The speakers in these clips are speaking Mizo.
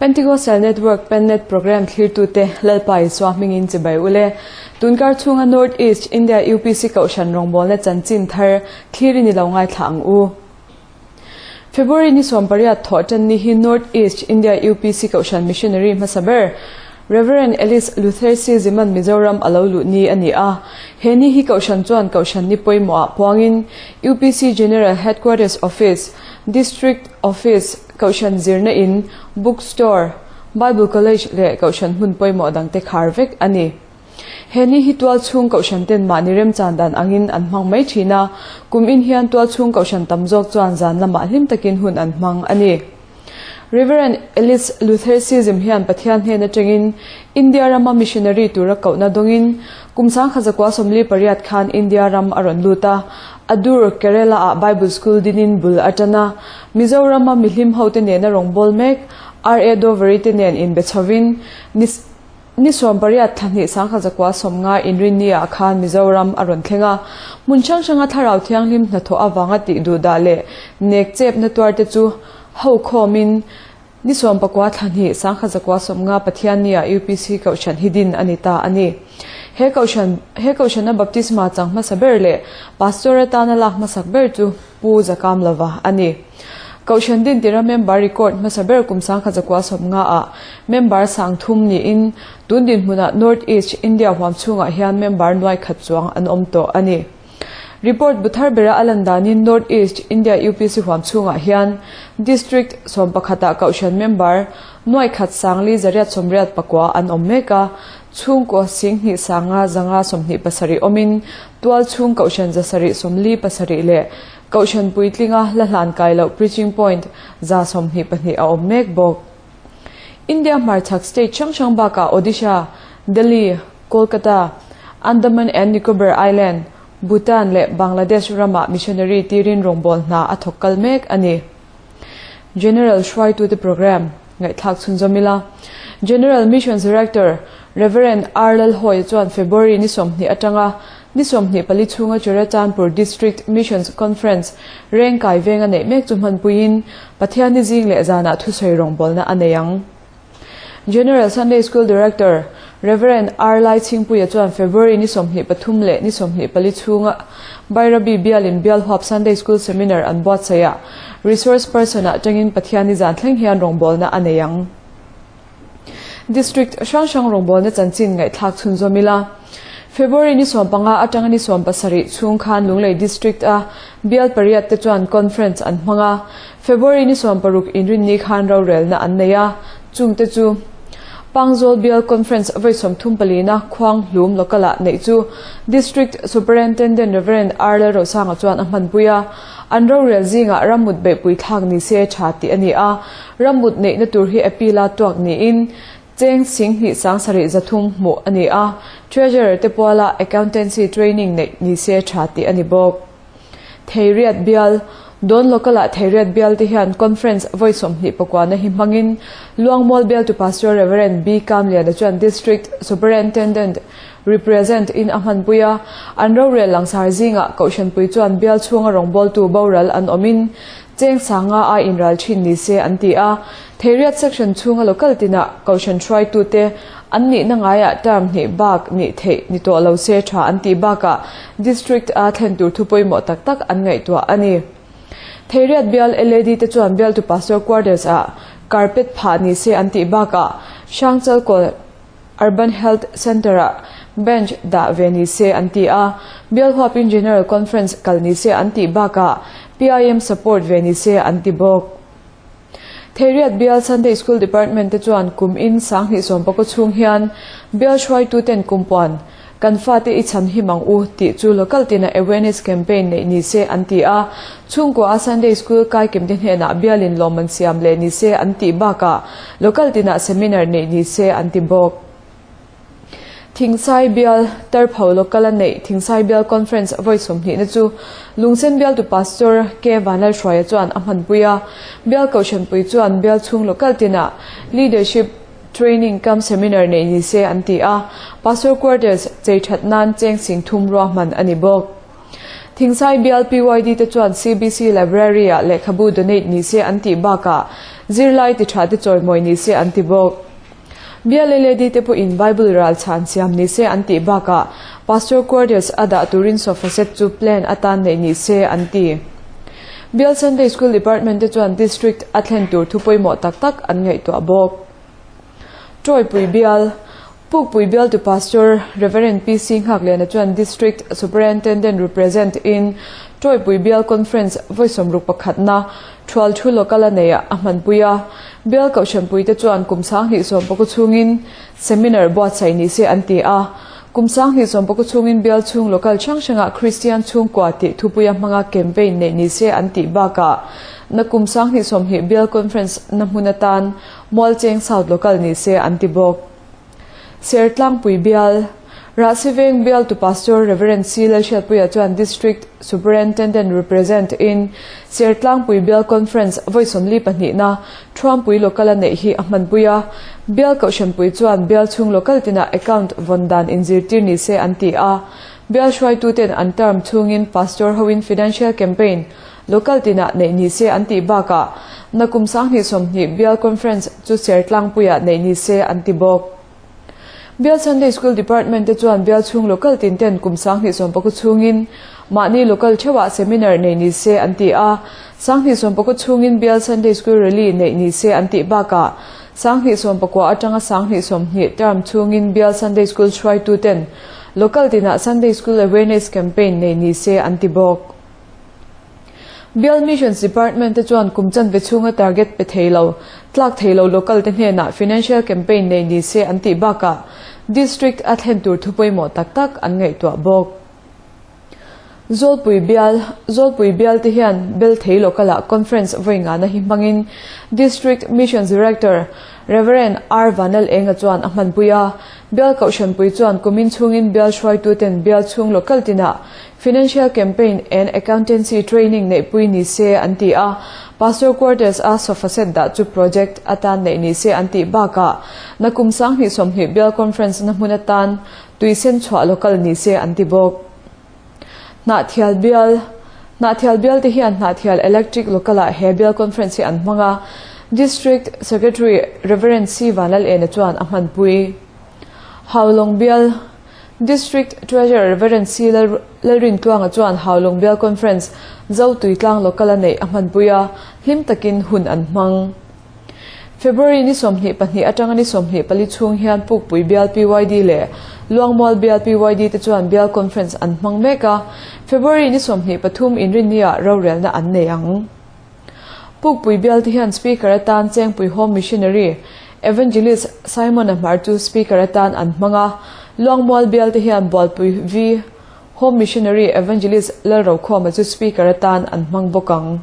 Pentecostal Network Pennet Program thlirtute Lalpa Isua hmingin chibai ule. Tunkar chhunga North East India UPC Kohhran rawngbawlna chanchin thar thlir i ni lo ngaithla ang u. February ni 18 thawh tan ni hi North East India UPC Kohhran Missionary hmasa ber Rev. Alice Luther C. Ziman Mizoram a lo luh ni a ni a. He ni hi Kohhran chuan Kohhran ni pawimawh ah puangin UPC General Headquarters Office, District Office, Kohhran zirna in, Book Store, Bible College leh Kohhran hmun pawimawh dangte khar vek a ni. He ni hi tual chhung Kohhran ten mahni remchan dan angin an hmang mai thin a, kum in hian tual chhung Kohhran tam zawk chuan zan lamah hlim takin hun an hmang a ni. Rev. Alice Luther Sism hian Pathian hnen atangin India rama missionary tura kohna dawngin kum 1948 khan India ram a rawn lut a, Adur, Kerala-ah Bible School dinin bul a tan a, Mizorama mihlim hote nena rawngbâwl mek RA Dovery te nen inbe chhovin ni ni 18 thla hnih 1990 inrinni-ah khan Mizoram a rawn thleng a. Hmun hrang hranga thlarau thianghlim hnathawh avanga tih duh dah leh nek chepna tuarte chu ho khawmin ni 19 thla hnih 1990 Pathianni-ah UPC Kohhran hi din a ni ta a ni. He Kohhran he Kohhrana baptisma chang hmasa ber leh Pastor atana lak hmasak ber chu Pu Zakam lova a ni. Kohhran dintira member record hmasa ber kum 1990 ah member sang thum niin tun dinhmunah North East India huam chhungah hian member nuai khat chuang an awm tawh a ni. Report bu thar bera a lan danin North East India UPC huam chhungah hian District 11 ah Kohhran member nuai khat sangli zariat sawmriat pakua an awm mek a, chhungkaw 25 527 awmin Tual chhung Kohhran 747 leh Kohhran puitlinga la hlan kai loh Preaching Point 122 a awm mek bawk. India hmarchhak state hrang hrang bakah Odisha, Delhi, Kolkata, Andaman and Nicobar Island, Bhutan leh Bangladesh ramah missionary tirin rawngbâwl hna a thawk kal mek a ni. General hruaitute programme ngaihthlak chhunzawm ila. General Missions Director Rev. R. Lalhawia chuan February ni 20 atanga ni 24 chhunga Churachandpur District Missions Conference reng kai venga neih mek chu hmanpuiin Pathianni zing leh zanah thusawi rawngbawlna a nei ang. General Sunday School Director Rev. R. Lai Chhingpuia chuan February ni 23 leh ni 24 chhunga Bairabi bialin Bialhuap Sunday School Seminar an buatsaih ah Resource Person ah tangin Pathianni zan thleng hian rawngbawlna a nei ang. District hrang hrang rawngbawlna chanchin ngaihthlak chhunzawm ila. February ni 15 atanga ni 17 chhung khan Lunglei District a bial pariat te chuan Conference an hmang a, February ni 16 inrinni khan rorelna an nei a, chungte chu Pangzawl Bial Conference vawi 34 na Khuang Hlum Local ah neih chu District Superintendent Rev. R. Lalrosanga chuan a hmanpui a, an rorel zingah rammut beihpui thlak ni se tha tih a ni a, rammut neihna tur hi appeal a tuak niin cheng 27 300 hmuh a ni a, Treasurer te puala Accountancy Training neih ni se tha tih a ni bawk. Theiriat bial, Dawn Local-ah Theiriat bial te hian Conference vawi 29 na hi hmangin Luangmual bialtu Pastor Rev. B. Kamliana chuan District Superintendent represent in a hmanpui a, an rorel langsar zingah Kohhranpui chuan bial chhunga rawngbawltu boral an awmin cheng sanga a inral thin ni se an ti a, Theiriat section chhunga local tinah Kohhran hruaitute an nihna ngaiah term hnih bak nih theih ni tawh lo se tha an tih bakah District a thlen tur thu pawimawh tak tak an ngaihtuah a ni. Theiriat bial LAD te chuan bialtu Pastor Quarters ah carpet phah ni se an tih bakah Hrangchalkawl Urban Health Centre ah bench dah ve ni se an ti a, bial huapin General Conference kal ni se an tih bakah PIM support ve ni se an ti bawk. Theiriat bial Sunday School Department te chuan kum in 2019 chhung hian bial hruaitu ten kumpuan kan fate i chhan hi mang u tih chu local tina awareness campaign neih ni se an ti a, chhungkua a Sunday School kai kim te hnenah bialin lawmman siam leh ni se an tih bakah local tina seminar neih ni se an ti bawk. Thingsai bial Tarpho local a neih Thingsai bial conference vawi 20 na chu Lungsen bialtu Pastor K Vanlalhruaia chuan a hmanpui a, bial Kohhranpui chuan bial chhung local tinah leadership training cum seminar neih ni se an ti a, Pastor quarters chei that nan cheng 30,000 ruahman a ni bawk. Thingsai bial PYD te chuan CBC Library-ah lehkhabu donate ni se an tih bakah zirlai ti tha te chawimawi ni se an ti bawk. Bial LAD te pawhin Bible ral chhan siam ni se an tih bakah Pastor Quarters a dah turin sofa set chu plan atan neih ni se an ti. Bial Sunday School Department te chuan District a thlen tur thu pawimawh tak tak an ngaihtuah bawk. Tawipui Bial, Pukpui Bialtu Pastor Rev. PC Nghakliana chuan District Superintendent represent in Tawipui Bial Conference vawi sawmruk pakhatna Thual thu local a nei a hmanpui a. Bial Kohhranpui te chuan kum sanghnih sawmpakua chhungin seminar buatsaih ni se an ti a. Kum sanghnih sawmpakua chhungin bial chhung local hrang hrangah Kristian chhungkua tih thupuia hmanga campaign neih ni se an tih bakah na kum sanghnih sawmhnih bial conference na hmun atan Mualcheng South local ni se an ti bawk. Sertlangpui bial, Rahsiveng bialtu Pastor Rev. C. Lalhriatpuia chuan District Superintendent represent in Sertlangpui Bial Conference vawi sawmli pahnihna Thuampui Local a neih hi a hmanpui a. Bial Kohhranpui chuan bial chhung local tinah account vawn dan inzirtir ni se an ti a. Bial hruaituten an term chhungin Pastor hoin Financial Campaign Local tinah neih ni se an tih bakah nakum sanghnih sawmhnih Bial Conference chu Sertlangpuiah neih ni se an ti bawk. Bial Sunday School Department te chuan bial chhung local tin ten kum sanghnih sawmpakua chhungin mahni local theuhah seminar neih ni se an ti a, sanghnih sawmpakua chhungin Bial Sunday School Rally neih ni se an tih bakah sanghnih sawmpakua atanga sanghnih sawmhnih term chhungin Bial Sunday School hruaitu ten local tinah Sunday School Awareness Campaign neih ni se an ti bawk. Bial Missions Department te chuan kum chanve chhunga target pe thei lo, tlak thei lo local te hnenah financial campaign nei ni se an tih bakah District a thlen tur thu pawimawh tak tak an ngaihtuah bawk. Zawlpui Bial, Zawlpui Bial te hian bel thei local ah conference vawi ngana hi hmangin District Missions Director Rev. R. Vanal Enga chuan a hmanpui a, Bial Kohhranpui chuan kumin chhungin bial hruaituten bial chhung local tinah Financial Campaign and Accountancy Training neihpui ni se an ti a, Pastor Quarters a sofa set dah chu project atan neih ni se an tih bakah nakum sanghnih sawmhnih Bial Conference na hmun atan tui sen chhuah local ni se an ti bawk. Hnahthial Bial Hnahthial Bial te hian Hnahthial Electric Local ah he Bial Conference hi an hmang a, District Secretary Rev. C. Vanlalena chuan a hmanpui. Haulawng Bial District Treasurer Rev. C. Lalrintluanga chuan Haulawng Bial Conference Zo Tuitlang Local a neih a hmanpui a, hlim takin hun an hmang. February ni 22 atanga ni 24 chhung hian Pukpui Bial PYD leh Luangmual Bial PYD te chuan Bial Conference an hmang mek a, February ni 23 Inrinni-ah rorelna an nei ang. Pukpui Bial te hian Speaker atan Chengpui Home Missionary Evangelist Simon-a hmar chu Speaker atan an hmang a, Luangmual Bial te hian Bualpui V Home Missionary Evangelist Lalrokhawma chu Speaker atan an hmang bawk ang.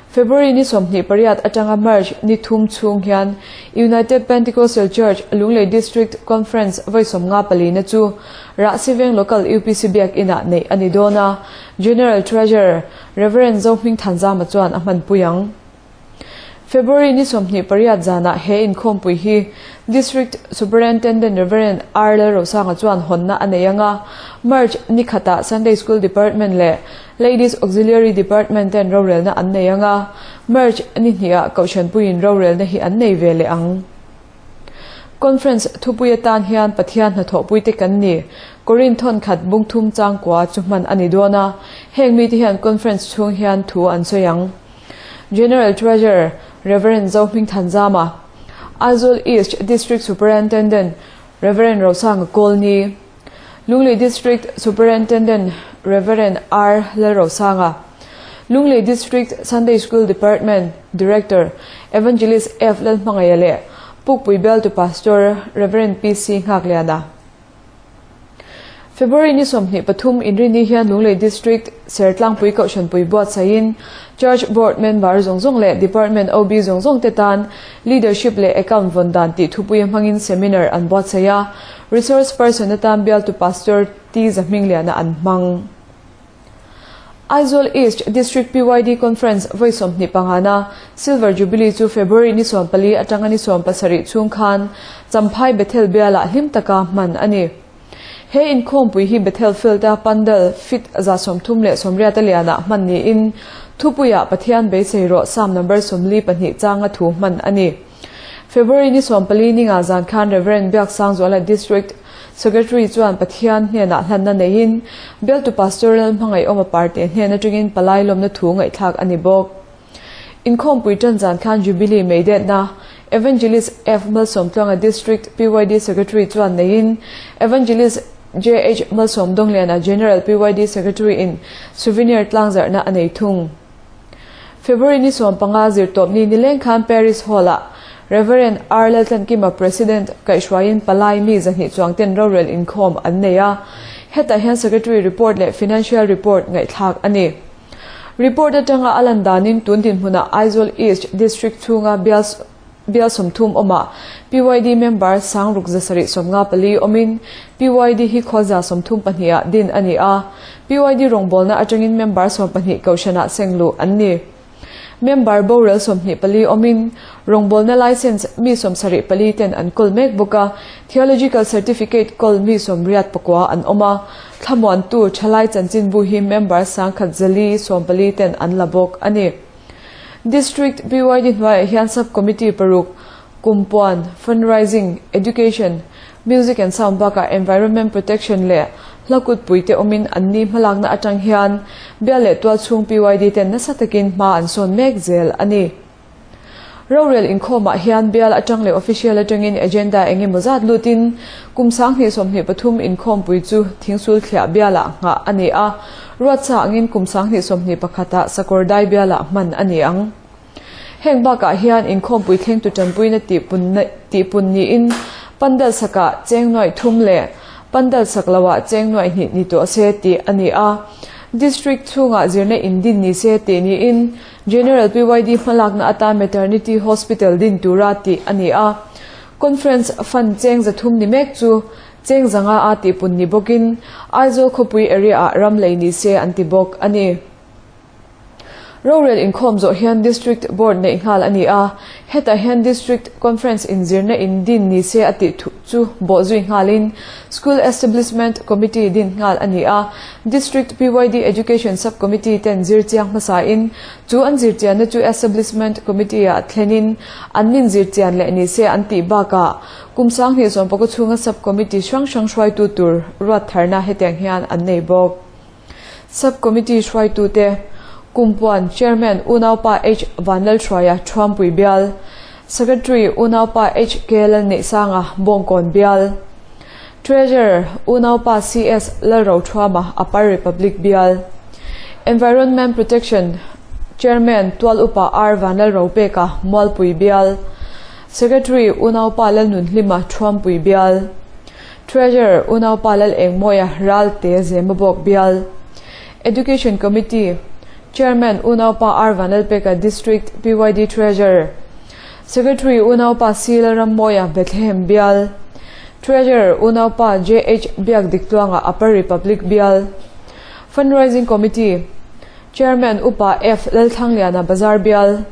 February ni 28 atanga March ni thum chhung hian United Pentecostal Church Lunglei District Conference vawi sawmnga palina chu Rahsiveng Local UPC Biakinah neih a ni dawn a, General Treasurer Rev. Zohming Thanzama chuan a hmanpui ang. February ni 28 zanah he inkhawmpui hi District Superintendent Rev. R. Lalrosanga chuan hawnna a nei ang a, March ni khatah Sunday School Department leh Ladies Auxiliary Department ten rorelna an nei ang a, March ni hnihah Kohhranpuiin rorelna hi an nei ve leh ang. Conference thupui atan hian Pathian hnathawhpuite kan ni. Korinth thawnkhat bungthum changkua chu hman a ni dawn a, heng mite hian conference chhung hian thu an sawi ang. General Treasurer Rev. Zohming Thanzama, Aizawl East District Superintendent Rev. Rosanga Kawlni, Lunglei District Superintendent Rev. R. Lalrosanga, Lunglei District Sunday School Department Director Evangelist F. Lalhmangaia leh Pukpui Bialtu Pastor Rev. PC Nghakliana. February ni 23 Inrini hian Lunglei District Sertlangpui Kohhranpui buatsaihin Church Board member zawng zawng leh Department OB zawng zawng te tan Leadership leh Account vawn dan tih thupuia hmangin seminar an buatsaih a, Resource person atan bialtu Pastor T Zahmingliana an hmang. Aizawl East District PYD Conference vawi 25 na Silver Jubilee chu February ni 14 atanga ni 17 chhung khan Champhai Bethel bialah hlim taka hman a ni. He inkhawmpui hi Bethel Field-a pandal feet 138 a lianah hman niin thupuiah Pathian beisei rawh Psalm number 42 changa thu hman a ni. February ni 14 ninga zan khan Rev. Biaksangzuala District Secretary chuan Pathian hnenah hlanna neiin bialtu Pastoral hmangaihawm a parte hnen atangin palai lawmna thu ngaihthlak a ni bawk. Inkhawmpui tan zan khan Jubilee Meidetna Evangelist F Malsawmtluanga District PYD Secretary chuan neiin Evangelist JH Malsawmdawngliana General PYD Secretary in Souvenir tlangzarhna a nei thung. February ni 15 zirtawpni nileng khan Paris Hall-ah Rev. R Laltlankima President kaihhruaiin palai mi 200 chuangten rorel inkhawm an nei a, hetah hian Secretary Report leh Financial Report ngaihthlak a ni. Report atanga a lan danin tun dinhmunah Aizawl East District chhunga bial bial 30 awmah PYD member 6754 awmin PYD hi khaw 32 ah din a ni a, PYD rawngbawlna atangin member 12 kohhranah sengluh an ni. Member boral 24 awmin rawngbawlna license mi 74 ten an kawl mek bawk a, theological certificate kawl mi 89 an awm a, thlamuantu thalai chanchinbu hi member 1114 ten an la bawk a ni. District PYD hnuaiah hian sub committee paruk kumpuan, fundraising, education, music and sound bakah environment protection leh hlakut puite awmin an ni hmalakna atang hian bial leh tual chhung PYD ten nasa takin hma an sawn mek zel a ni. Rorel inkhawmah hian bial atang leh official atangin agenda engemaw zat lutin kum 2023 inkhawmpui chu thingsul thliah bialah nghah a ni a, ruatsa angin kum 2021 ah sakawrdai bialah hman a ni ang. Heng bakah hian inkhawmpui thleng tu tanpuina tihpun niin pandal sakah cheng nuaih thum leh pandal sak loah cheng nuaih hnih ni tawh se tih a ni a. District chhungah zirna in din ni se tih niin General PYD hmalakna atan Maternity Hospital din tura tih a ni a. Conference fund cheng 300 ni mek chu cheng 500 a tihpun ni bawkin Aizawl khawpui area ah ram lei ni se an ti bawk a ni. Rorel inkhawm zawh hian District Board neih nghal a ni a, hetah hian District Conference inzirna in din ni se a tih thu chu bawhzui nghalin School Establishment Committee din nghal a ni a, District PYD Education Sub-Committee ten zirchiang hmasain chu an zirchianna chu Establishment Committee ah thlenin an nin zirchian leh ni se an tih bakah kum 2019 chhunga Sub-Committee hrang hrang hruaitu tur ruat tharna hetiang hian an nei bawk. Sub-Committee hruaitute Kumpuan Chairman Unaupa H Vanlalhruaia Thuampui Bial, Secretary Unaupa H K Lalneihsanga Bawngkawn Bial, Treasurer Unaupa CS Lalrothuama Upper Republic Bial, Environment Protection Chairman Tual Upa R Vanlalropeka Mualpui Bial, Secretary Unaupa Lalnunhlima Thuampui Bial, Treasurer Unaupa Lal Engmawia Ralte Zemabawk Bial, Education Committee Chairman Unaupa R Vanlalpeka District PYD Treasurer, Secretary Unaupa C Lalrammawia Bethlehem Bial, Treasurer Unaupa JH Biakdiktluanga Upper Republic Bial, Fundraising Committee Chairman Upa F Lalthangliana Bazar Bial,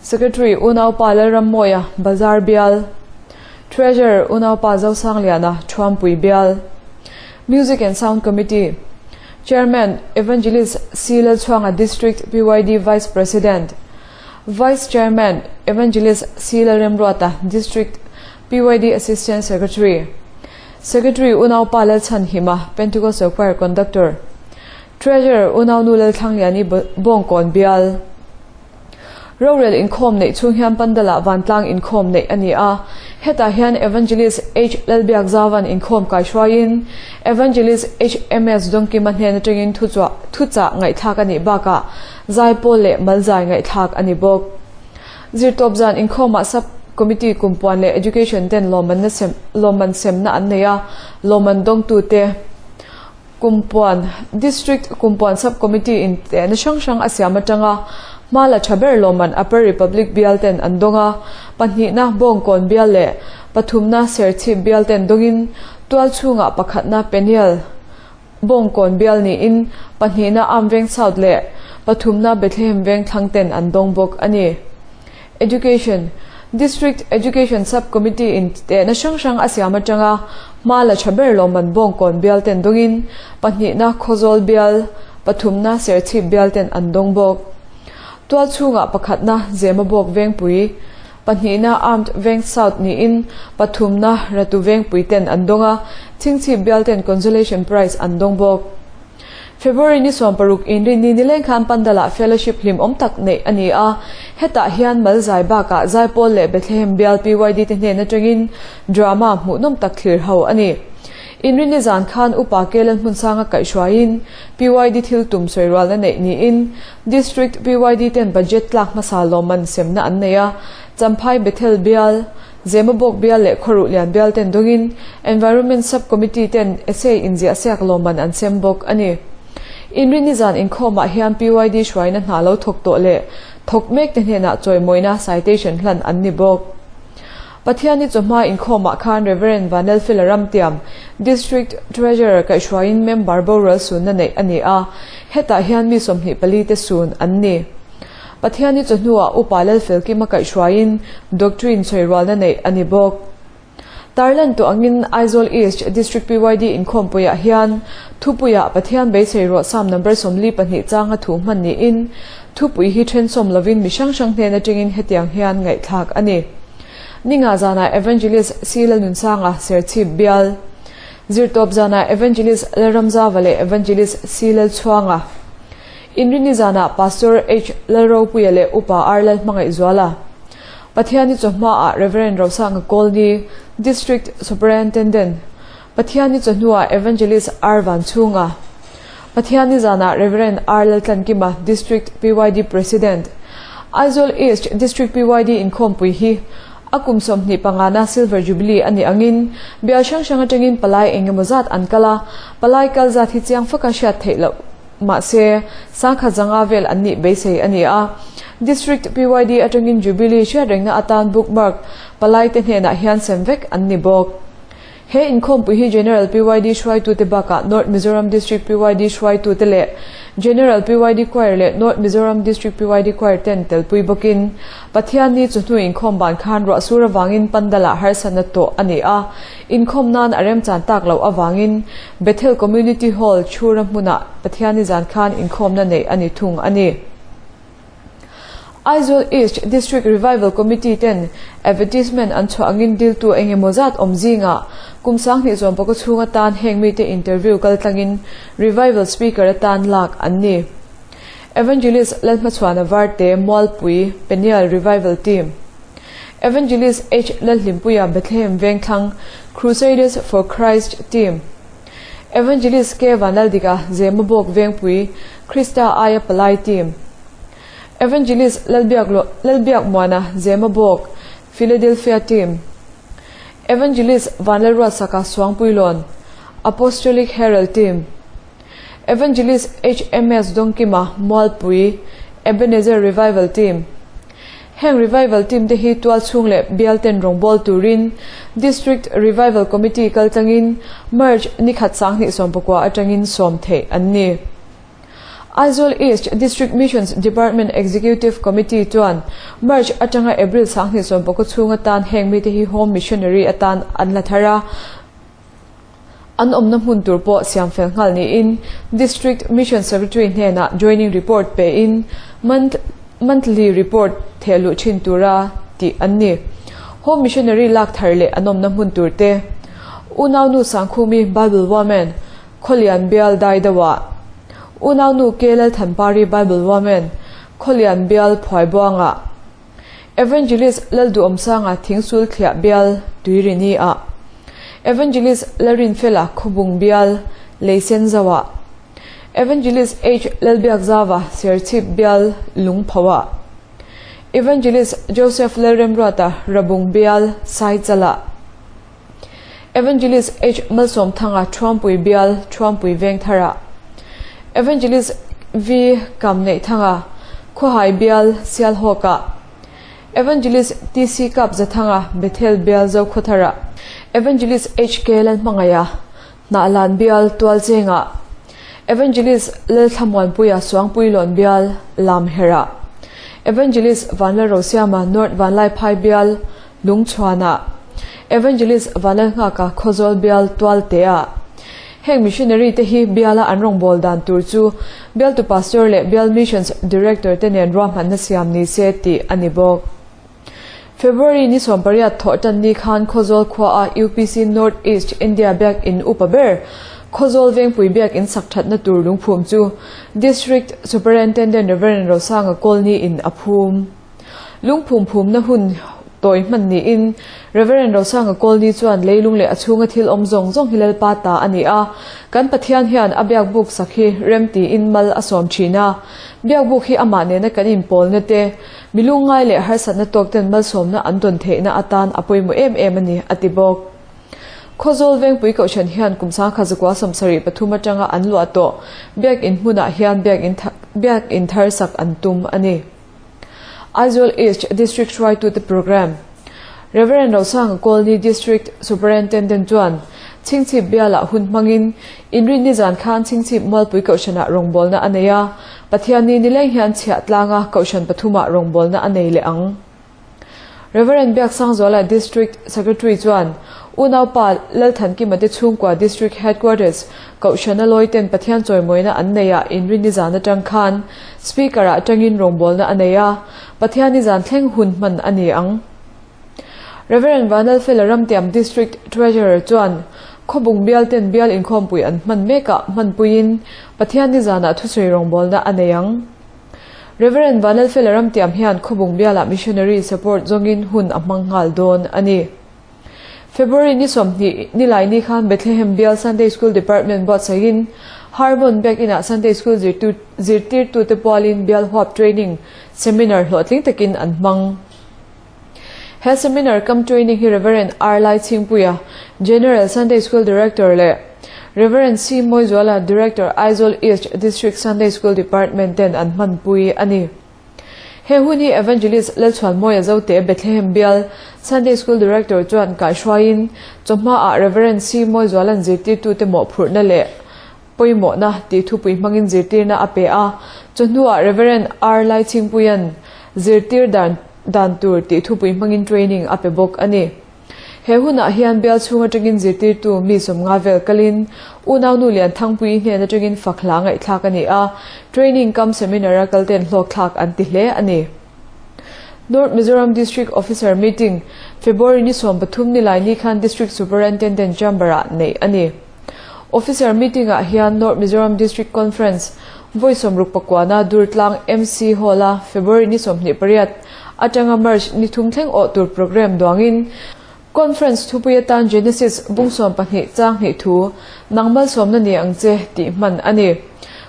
Secretary Unaupa Lalrammawia Bazar Bial, Treasurer Unaupa Zosangliana Thuampui Bial, Music and Sound Committee Chairman Evangelist C Lalchhuanga District PYD Vice President, Vice Chairman Evangelist C Lalremruata District PYD Assistant Secretary, Secretary Unaupa Lalchhanhima Pentecostal Choir Conductor, Treasurer Unaunu Lalthlangliani Bawngkawn Bial. Rorel inkhawm neih chhung hian pandala vantlang inkhawm neih a ni a, hetah hian Evangelist H Lalbiakzavan inkhawm kaihruaiin Evangelist H MS Dawngkima hnen atangin thuchah thuchah ngaihthlak a nih bakah zaipawl leh malzai ngaihthlak a ni bawk. Zirtawp zan inkhawmah Sub Committee kumpuan leh Education ten lawmmanna sem lawmman semna an nei a, lawmman dawngtute Kumpuan, District Kumpuan Sub Committee in tehna hrang hrang a siam atanga hma la tha ber lawmman Upper Republic bial ten an dawng a, pahnihna Bawngkawn bial leh pathumna Serchhip bial ten dawngin tual chhungah pakhatna Peniel Bawngkawn bial niin pahnihna Amveng South leh pathumna Bethlehem Veng thlang ten an dawng bawk a ni. Education. District Education Sub Committee in tehna hrang hrang a siam atanga hma la tha ber lawmman Bawngkawn bial ten dawngin pahnihna Khawzawl bial, pathumna Serchhip bial ten an dawng bawk. Tualchhungah pakhatna Zemabawk Vengpui, pahnihna Armed Veng South niin pathumna Ratu Vengpui ten an dawng a, Chhingchhip bial ten Consolation Prize an dawng bawk. February ni 16 inrinni nileng khan Pandal-ah fellowship hlimawm tak neih a ni a, hetah hian mal zai bakah Zaipawl leh Bethlehem bial PYD te hnen atangin drama hmuhnawm tak thlir ho a ni. Inrinni zan khan Upa Kelan Hmunsanga kaihhruaiin PYD thil tum sawirualna neih niin District PYD ten budget tlak hmasa lawmman semna an nei a, Champhai Bethel bial, Zemabawk bial leh Khawruh Lian bial ten dawngin Environment Sub Committee ten essay inziah siak lawmman an sem bawk a ni. Inrinni zan inkhawmah hian PYD hruaina hna lo thawk tawh leh thawk mek te hnenah chawimawina citation hlan an ni bawk. Pathianni chawhma inkhawmah khan Rev. Vanlalfela Ramtiam, District Treasurer kaihhruaiin member boral sunna neih a ni a, hetah hian mi 24 te sun an ni. Pathianni chawhnuah Upa Lalfelkima kaihhruaiin Doctrine sawirualna neih a ni bawk. Tarlan tawh angin Aizawl East District PYD inkhawmpuiah hian thupuiah Pathian beisei rawh Psalm number 42 changa thu hman niin thupui hi then sawm lovin mi hrang hrang hnen atangin hetiang hian ngaihthlak a ni. Ninga zanah Evangelist C Lalnunsanga Serchhip bial, Zirtawp zanah Evangelist Lalramzava leh Evangelist C Lalchhuanga, Inrinni zanah Pastor H Lalropuia leh Upa R Lalhmangaihzuala, Pathianni chawhmaah Rev Rosanga Kawlni, District Superintendent, Pathianni chawhnuah Evangelist R Vanchhunga, Pathianni zanah Rev R Laltlankima, District PYD President, Aizawl East District PYD inkhawmpui hi a kum 25na Silver Jubilee a nih angin bial hrang hrang atangin palai engemaw zat an kal a, palai kal zat hi chiang faka hriat theih loh. Mahse, sangkhat zanga vel an nih beisei a ni a. District PYD atangin Jubilee hriatrengna atan bookmark palai te hnenah hian sem vek an ni bawk. He inkhawmpui hi General PYD hruaitute bakah North Mizoram District PYD hruaitute leh General PYD Choir leh North Mizoram District PYD Choir ten telpui bawkin Pathianni chu hnu inkhawm ban khan ruahsur avangin Pandal-ah harsatna tawh a ni a. Inkhawm nan a remchan tak loh avangin Bethel Community Hall chhura hmunah Pathianni zan khan inkhawmna neih a ni thung a ni. Aizawl East District Revival Committee ten advertisement an chhuah angin diltu eng emaw zat awm zingah kum 2019 chhung atan heng mite interview kal tlangin Revival Speaker atan lak an ni. Evangelist Lalhmachhuana Varte Mualpui Peniel Revival Team, Evangelist H Lalhlimpuia Bethlehem Vengthlang Crusaders for Christ Team, Evangelist K Vanlaldika Zemabawk Vengpui Krista Aia Palai Team, Evangelist Lalbiakmuana Zemabawk Philadelphia Team, Evangelist Vanlalruatsaka Suangpuilawn Apostolic Herald Team, Evangelist HMS Dawngkima Mualpui Ebenezer Revival Team. Heng Revival Team te hi tualchhung leh bial ten rawngbâwl turin District Revival Committee kaltlangin March ni khat 2019 atangin sawm theih an ni. Aizawl East District Missions Department Executive Committee chuan March atanga April 2019 chhung atan heng mite hi Home Missionary atan an la thar a, An awmna hmun tur pawh siam fel nghal niin District Mission Secretary hnenah joining report pein monthly report theh luh thin tura tih an ni. Home Missionary lak thar leh an awmna hmun tur te Unaunu Sangkhumi Bible Woman, Khawlian Bial Daidawa, Unaunu K Lalthanpari Bible Woman, Khawlian Bial Phuaibuangah, Evangelist Lalduhawmsanga Thingsul Thliah Bial Tuirini ah, Evangelist Lalrinfela Khawbung Bial Leisenzo ah, Evangelist H Lalbiakzava Serchhip Bial Lungpho ah, Evangelist Joseph Lalremruata Rabung Bial Saichal ah, Evangelist H Malsawmthanga Thuampui Bial Thuampui Vengthar ah, Evangelist V Kamneihthanga Khawhai Bial Sialhawk ah, Evangelist TC Kapzathanga Bethel Bial Zokhawthar ah, Evangelist HK Lalhmangaia Hnahlan Bial Tualcheng ah, Evangelist Lalthlamuanpuia Suangpuilawn Bial Lamher ah, Evangelist Vanlalrosiama North Vanlaiphai bial Lungchhuanah, Evangelist Vanlalnghaka Khawzawl bial Tualteah. Heng missionary te hi biala an rawngbâwl dan tur chu bialtu Pastor leh bial Missions Director te nen ruahmanna siam ni se tih a ni bawk. February ni 18 thawh tan ni khan Khawzawl khuaah UPC North East India Biakin upa ber Khawzawl Vengpui Biakin sak thatna tur lungphum chu District Superintendent Rev. Rosanga Kawlni in a phum. Lungphum phumna hun tawi hman niin Rev. Rosanga Kawlni chuan leilung leh a chhunga thil awm zawng zawng hi Lalpa ta a ni a, kan Pathian hian a biakbuk sak hi rem tiin mal a sawm thin a, biakbuk hi amah nena kan inpawlna te, Mi lungngai leh harsatna tawk ten malsawmna an dawn theihna atan a pawimawh em em a ni, a ti bawk. Khawzawl Vengpui Kohhran hian kum sangkhat zakua 73 atanga an luah tawh Biakin hmunah hian Biakin thar sak an tum a ni. Aizawl East District hruaitute Programme Rev. Rosanga Kawlni District Superintendent chuan Chhingchhip bialah hun hmangin Inrinni zan khan Chhingchhip Mualpui Kohhranah rawngbawlna a nei a, Pathianni nileng hian chhiah tlanga Kohhran pathumah rawngbawlna a nei leh ang. Rev. Biaksangzuala District Secretary chuan Unaupa Lalthankima te chhungkua District Headquarters Kohhrana lawiten Pathian chawimawina an nei ah Inrinni zan atang khan Speaker-ah tangin rawngbawlna a nei a, Pathianni zan thleng hun hman a ni ang. Rev. Vanlalfela Ramtiam District Treasurer chuan Khawbung bialten bial inkhawmpui an hman mekah hmanpuiin Pathianni zanah thusawi rawngbawlna a nei ang. Rev. Vanlalfela Ramtiam hian Khawbung bialah Missionary Support zawngin hun a hmang nghal dawn a ni. February ni 20 Nilaini khan Bethlehem Bial Sunday School Department buatsaihin Harmon Biak Inah Sunday School zirtirtute pualin Bial Huap Training Seminar hlawhtling takin an hmang. He seminar kam training hi Rev. R. Laichhingpuia, General Sunday School Director leh Rev. C. Mawizuala, Director, Aizawl East District Sunday School Department ten an hmanpui a ni. He hun hi Evangelist Lalchhuanmawia Zote Bethlehem Bial Sunday School Director chuan kaihhruaiin chawhmaah Rev. C. Mawizuala'n zirtirtute mawhphurhna leh pawimawhna tih thupui hmangin zirtirna a pe a, chawhnuah Rev. R. Laichhingpuia'n zirtir dan dan tur tih thupui hmangin training a pe bawk a ni. He hunah hian bial chhung atangin zirtirtu mi 50 vel kalin unaunu Lianthangpuii hnen atangin fak hla ngaihthlak a ni a, training cum seminar a kalten hlawkthlak an ti hle a ni. North Mizoram District Officer Meeting, February ni 13 nilai ni khan District Superintendent Chamber-ah neih a ni. Officer meeting-ah hian North Mizoram District Conference vawi 69na Durtlang MC Hall-a February ni 28 atanga March ni thum thleng awh tur programme duangin Conference thupui atan Genesis bung 12 chang hnih thu nang malsawmna ni ang che tih hman a ni.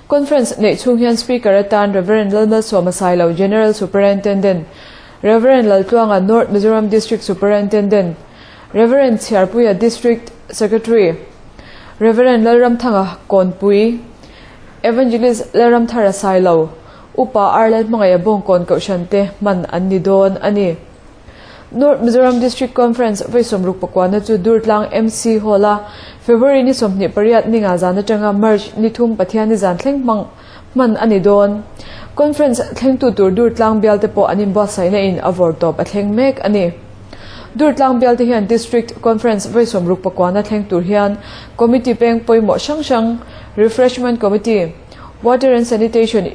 Conference neih chhung hian Speaker atan Rev. Lalmalsawma Sailo General Superintendent, Rev. Laltluanga North Mizoram District Superintendent, Rev. Chhiarpuia District Secretary, Rev. Lalramthanga Kawnpui, Evangelist Lalramthara Sailo, Upa R. Lalhmangaia Bawngkawn Kohhran te hman an ni dawn a ni. North Mizoram District Conference vawi 69na chu Durtlang MC Hall-a February ni 28 ninga zan atanga March ni thum Pathianni zan thleng hmang hman a ni dawn. Conference thlengtu tur Durtlang bialte pawh an inbuatsaihna in a vawr tawp a thleng mek a ni. Durtlang bialte hian District Conference vawi 69na thleng tur hian Committee peng pawimawh hrang hrang, Refreshment Committee, Water and Sanitation,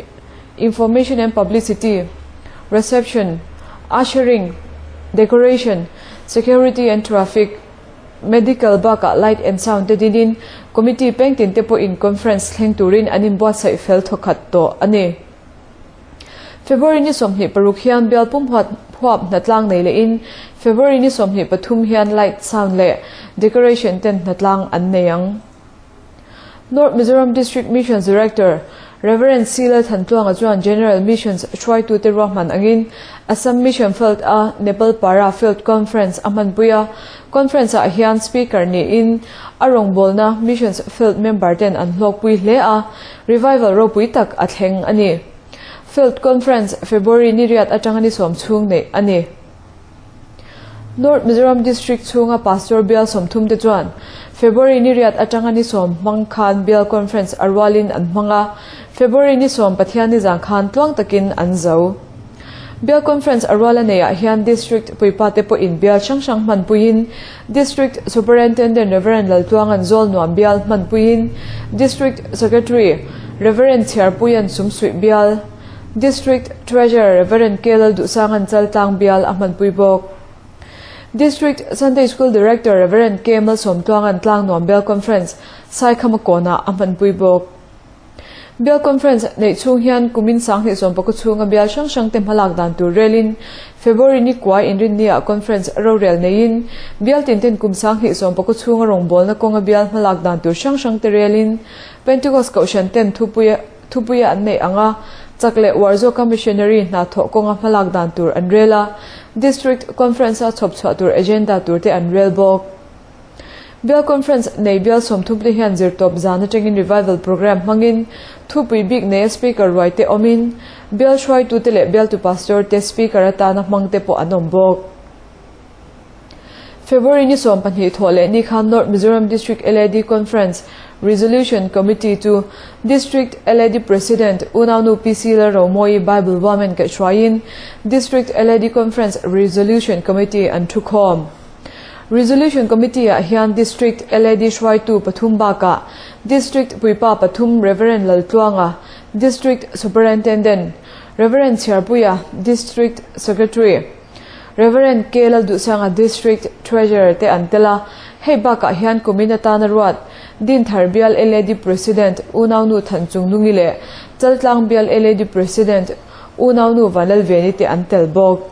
Information and Publicity, Reception, Ushering, Decoration, Security and Traffic, Medical bakah Light and Sound te dinin Committee peng tin te pawhin Conference thleng turin an inbuatsaih fel thawkhat tawh a ni. February ni 26 hian bial pum huat huap hnatlang nei lehin February ni 23 hian Light, Sound leh Decoration ten hnatlang an nei ang. North Mizoram District Missions Director, Rev. C. Lalthantluanga chuan General Missions hruaitute ruahman angin Assam Mission Field a Nepal Para Field Conference a hmanpui a, Conference ah hian Speaker niin a rawngbawlna Missions Field member ten an hlawkpui hle a, revival ropui tak a thleng a ni. Field Conference February ni riat atanga ni 10 chhung neih a ni. North Mizoram District chhunga Pastor bial 30 te chuan February ni riat atanga ni 10 hmang khan bial conference a rualin an hmang a, February ni 10 Pathianni zang khan tluang takin an zo. Bial Conference a ruala neiah hian District puipate pawhin bial hrang hrang hmanpuiin District Superintendent Rev. Laltluanga'n Zawlnuam bial hmanpuiin District Secretary Rev. Chhiarpuia'n Sumsuih bial, District Treasurer Rev. K. Lalduhsanga'n Chaltlang bial a hmanpui bawk. District Sunday School Director Rev. K. Malsawmtluanga'n Tlangnuam Bial Conference Saikhama kawnah a hmanpui bawk. Bial Conference neih chhung hian kumin 2019 chhunga bial hrang hrangte hmalak dan tur relin February ni kua inrinniah Conference rorel neiin bial tinten kum 2019 chhunga rawngbawlna kawnga bial hmalak dan tur hrang hrangte relin Pentecost Kohhran ten thupuia thupuia an neih anga chak leh uar zawka missionary hna thawh kawnga hmalak dan tur an rel a, District Conference-a chhawp chhuah tur agenda turte an rel bawk. Bial Conference nei bial 30 te hian zirtawp zan atangin Revival Programme hmangin thupui bik neia Speaker ruai te awmin bial hruaitute leh bialtu Pastor te Speaker atana hmang te pawh an awm bawk. February ni 12 thawh leh ni khan North Mizoram District LAD Conference Resolution Committee chu District LAD President Unaunu PC Lalromawi Bible Women kaihhruaiin District LAD Conference Resolution Committee an thukhawm. Resolution Committee-ah hian District LAD hruaitu pathum bakah District puipa pathum Rev. Laltluanga, District Superintendent, Rev. Chhiarpuia, District Secretary, Rev. K. Lalduhsanga, District Treasurer te an tel a. Hei bakah hian kumin atana ruat Dinthar Bial LAD President Unaunu Thanchungnungi leh Chaltlang Bial LAD President Unaunu Vanlalveni te an tel bawk.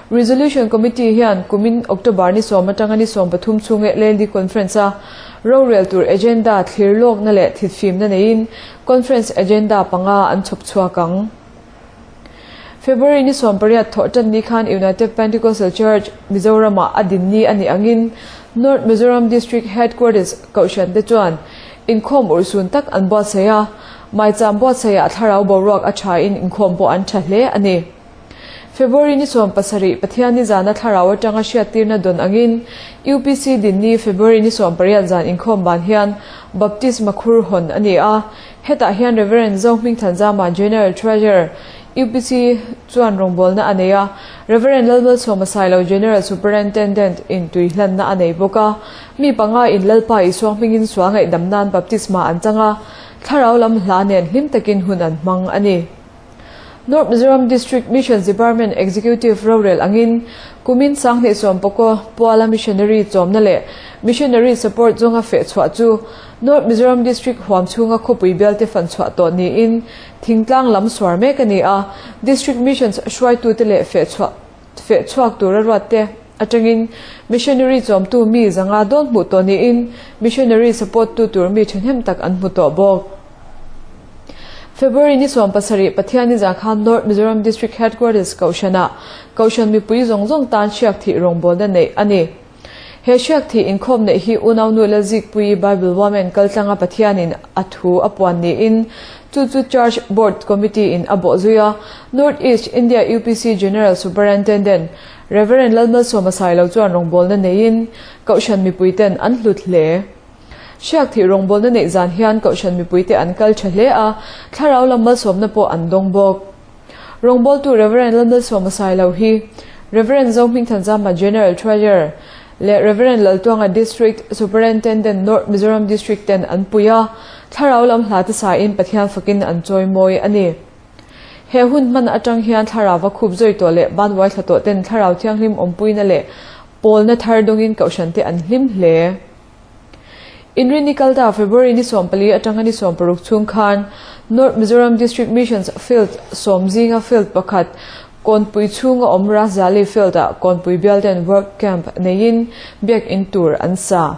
Resolution Committee hian kumin October ni 10 atanga ni 13 chhunga LAD Conference a rorel tur agenda thlir lawkna leh thitfimna neiin Conference agenda panga an chhawp chhuak ang. February ni 18 thawh tan ni khan United Pentecostal Church Mizoramah a din ni a nih angin North Mizoram District Headquarters Kohhran te chuan inkhawm urhsun tak an buatsaih a, maicham buatsaihah thlarau boruak a thain inkhawm pawh an tha hle a ni. February ni 17 Pathian ni zana thlarau atanga hriattirna dawn angin UPC din ni February ni 18 zan inkhawm ban hian Baptisma khur hawn a ni a, hetah hian Rev. Zohmingthanzama General Treasurer UPC chuan rawngbawlna a nei a, Rev. Lalmalsawma Sailo General Superintendent in tui hlanna a nei bawk a, mi panga in Lalpa Isua hmingin sual ngaihdam nan baptisma an chang a, thlarau lam hla nen hlim takin hun an hmang a ni. North Mizoram District Missions Department Executive rorel angin kumin 2019 puala missionary chawmna leh missionary support zawnga feh chhuah chu North Mizoram District huam chhunga khawpui bialte fan chhuah tawh niin thingtlang lam suar mek a ni a, District Missions hruaitute leh feh chhuah feh chhuak tura ruatte atangin missionary chawmtu mi zanga dawn hmuh tawh niin missionary support tu tur mi thahnem tak an hmu tawh bawk. February ni 17 Pathian ni zan khan North Mizoram District Headquarters Kohhranah Kohhran mipui zawng zawng tan hriak thih rawngbawlna neih a ni. He hriak thih inkhawm neih hi unaunu Lalzikpuii Bible Women kaltlanga Pathianin a thu a puan niin chu chu Church Board Committee in a bawh zui a, North East India UPC General Superintendent Rev. Lalmalsawma Sailo chuan rawngbawlna neiin Kohhran mipuiten an hlut hle. Hriak thih rawngbawlna neih zan hian Kohhran mipuite an kal tha hle a, thlarau lam malsawmna pawh an dawng bawk. Rawngbawltu Rev. Lalmalsawma Sailo hi Rev. Zohmingthanzama General Treasurer leh Rev. Laltuanga District Superintendent North Mizoram District ten an pui a, thlarau lam hla te sain Pathian fakin an chawimawi a ni. He hun hman atang hian thlarau va khup zawi tawh leh banvuai thla tawh ten thlarau thianghlim awmpuina leh pawlna thar dawngin Kohhran te an hlim hle. Inrinni kalta February ni 14 atanga ni 16 chhung khan North Mizoram District Missions Field 10 zinga field pakhat Kawnpui chhunga awm Razali Field-ah Kawnpui bial ten work camp neiin biak in tur an sa.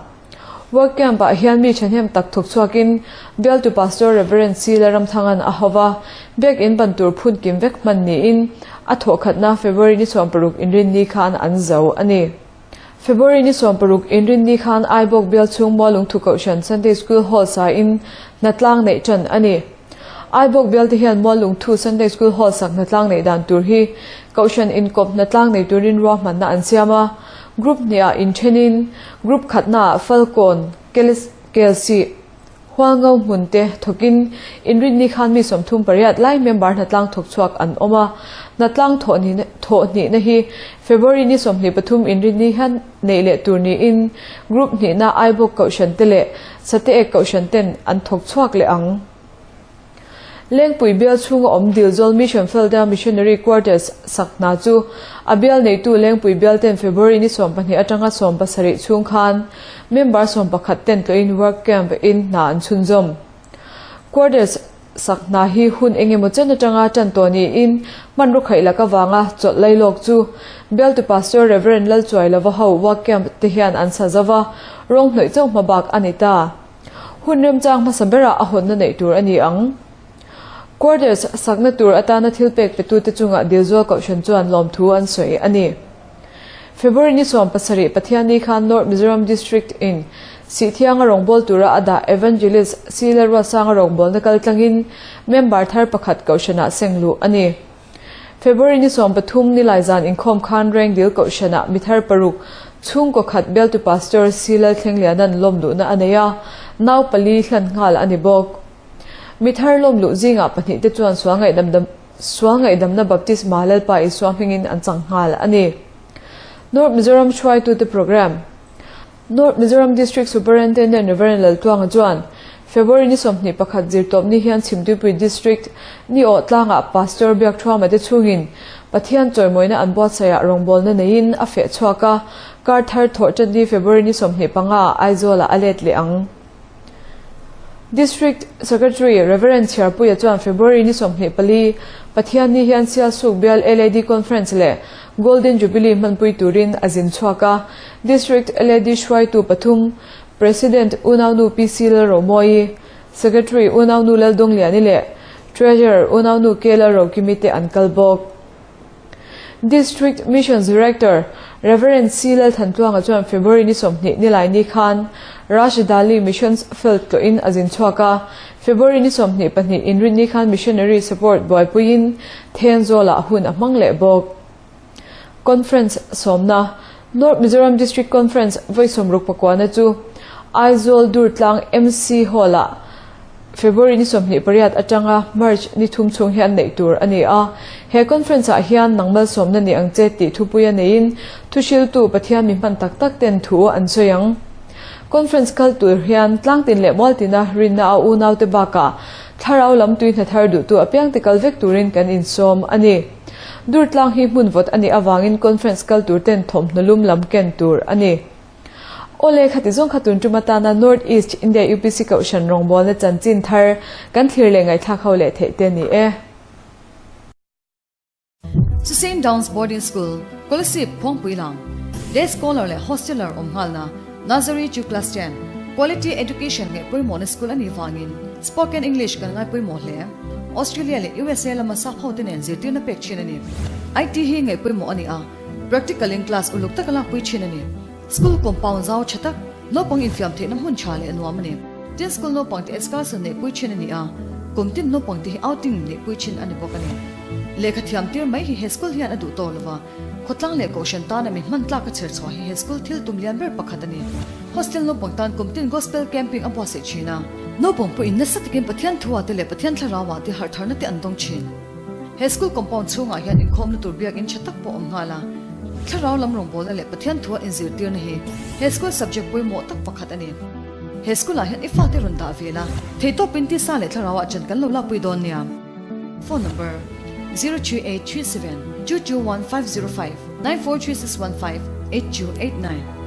Work camp-ah hian mi thahnem tak thawk chhuakin bialtu Pastor Rev. C. Laramthanga'n a hova biak in ban tur phun kim vek hman niin a thawhkhatna February ni 16 inrinni khan an zo a ni. February ni 16 inrinni khan Aibawk bial chhung Mualungthu Kohhran Sunday School Hall sain hnatlang neih tan a ni. Aibawk bial te hian Mualungthu Sunday School Hall sak hnatlang neih dan tur hi Kohhran inkawp hnatlang nei turin ruahmanna an siam a. Group hniah inthenin Group khatnaah Falkawn, Kelsih, Hualngo hmun te thawkin Inrinni khan mi 38 lai member hnatlang thawk chhuak an awm a. Hnatlang thawh hnihna hi February ni 23 Inrinni hian neih leh tur niin Group hnihna Aibawk Kohhran te leh Sateek Kohhran ten an thawk chhuak leh ang. Lengpui bial chhunga awm Dilzawl Mission Field-a Missionary Quarters sak hna chu a bial neitu Lengpui bial ten February ni 12 atanga 17 chhung khan member 11 ten tlawhin work camp in hna an chhunzawm. Quarters sak hna hi hun engemaw chen atanga tan tawh niin hmanraw khaih lak avanga chawlh lailawk chu bialtu Pastor Rev. Lalchuailova ho work camp te hian an sa zo va, rawng hnawih chauh hmabak a ni ta. Hun remchang hmasa berah a hawnna neih tur a ni ang. Quarters sakna tur atana thil pek petute chungah Dilzual Kohhran chuan lawmthu an sawi a ni. February ni 17 Pathianni khan North Mizoram District in Sihthianga rawngbâwl tura a dah Evangelist C. Lalruatsanga rawngbâwlna kal tlangin member thar pakhat Kohhranah seng luh a ni. February ni 13 nilai zan inkhawm khan Rengdil Kohhranah mi thar paruk chhungkaw khat bialtu Pastor C. Lalthlengliana'n lawm luhna a nei a, nau pali hlan nghal a ni bawk. Mi thar lawm luh zingah pahnihte chuan sual ngaihdamna baptisma Lalpa Isua hmingin an chang nghal a ni. North Mizoram hruaitute Programme. North Mizoram District Superintendent Rev. Laltluanga chuan February ni 21 zirtawpni hian Chhimtuipui District ni awh tlangah Pastor Biakthuama te chhungin Pathian chawimawina an buatsaihah rawngbawlna neiin a feh chhuak a, kar thar thawh ṭan February ni 25 Aizawlah a let leh ang. District Secretary Rev. Chhiarpuia chuan February ni 24 Pathian ni hian Sialsuk Bial LAD Conference leh Golden Jubilee hmanpui turin a zin chhuak a. District LAD hruaitu pathum, President Unaunu PC Lalromawi, Secretary Unaunu Laldawngliani leh Treasurer Unaunu K Lalrokimi te an kal bawk. District Missions Director Rev. C Lalthantluanga chuan February ni 20 nilaini khan Rajdhali Missions Field tlawhin a zin chhuak a, February ni 22 inrinni khan Missionary Support buaipuiin Thenzawlah hun a hmang leh bawk. Conference sawmna, North Mizoram District Conference vawi sawmruk pakuana chu Aizawl Durtlang MC Hall-ah February ni 28 atanga March ni thum chhung hian neih tur a ni a. He conference-ah hian nangmal sawmna ni ang che tih thupui a neiin thuhriltu Pathian mi hman tak tak ten thu an sawi ang. Conference kal tur hian tlangtin leh mualtina rinna a unaute bakah thlarau lam tui hna thar duhtu apiangte kal vek turin kan insawm a ni. Durtlang hi hmun vawt a nih avangin conference kal tur ten thawmhnaw lum lam ken tur a ni. Awle khati zawng kha tun tum atana North East India UPC Kohhran rawngbawlna chanchin thar kan thlir leh ngaihthlak ho leh theih te ni e. St. Downs Boarding School, Kolasib, Khuangpuilang, Day Scholar leh Hosteler awm nghalna, Nursery to Class 10, Quality Education nge pawimawhna school a nih vangin Spoken English kan ngai pawimawh hle. Australia leh USA lama sap hote nen zirtirna pek thin a ni. IT hi ngaih pawimawh a ni a, practical in class uluk taka lakpui thin a ni. School compound zau tha tak, naupang infiam theihna hmun tha leh nuam a ni. Tin school naupang te excursion neihpui thin a ni a, kum tin naupang te hi outing neihpui thin a ni bawk a ni. Lehkha thiam tir mai hi he school hian a duh tawk lova, khawtlang leh kohhran tana mi hman tlak a chher chhuah hi he school thil tum lian ber pakhat a ni. Hostel naupang tan kum tin gospel camping a buatsaih thin a. Naupang pawhin nasa takin Pathian thuah te leh Pathian thlarauah te harhtharna te an dawng thin. He school compound chhungah hian inkhawmna tur biakinn tha tak pawh a awm nghal a. Thlarau lam rawngbawlna leh Pathian thua inzirtirna hi he school subject pawimawh tak pakhat a ni. He school ah hian i fate rawn dah ve la, theihtawpin tisa leh thlarauah chan kan lo lakpui dawn nia. Phone number, 03837 221505 943615 8289.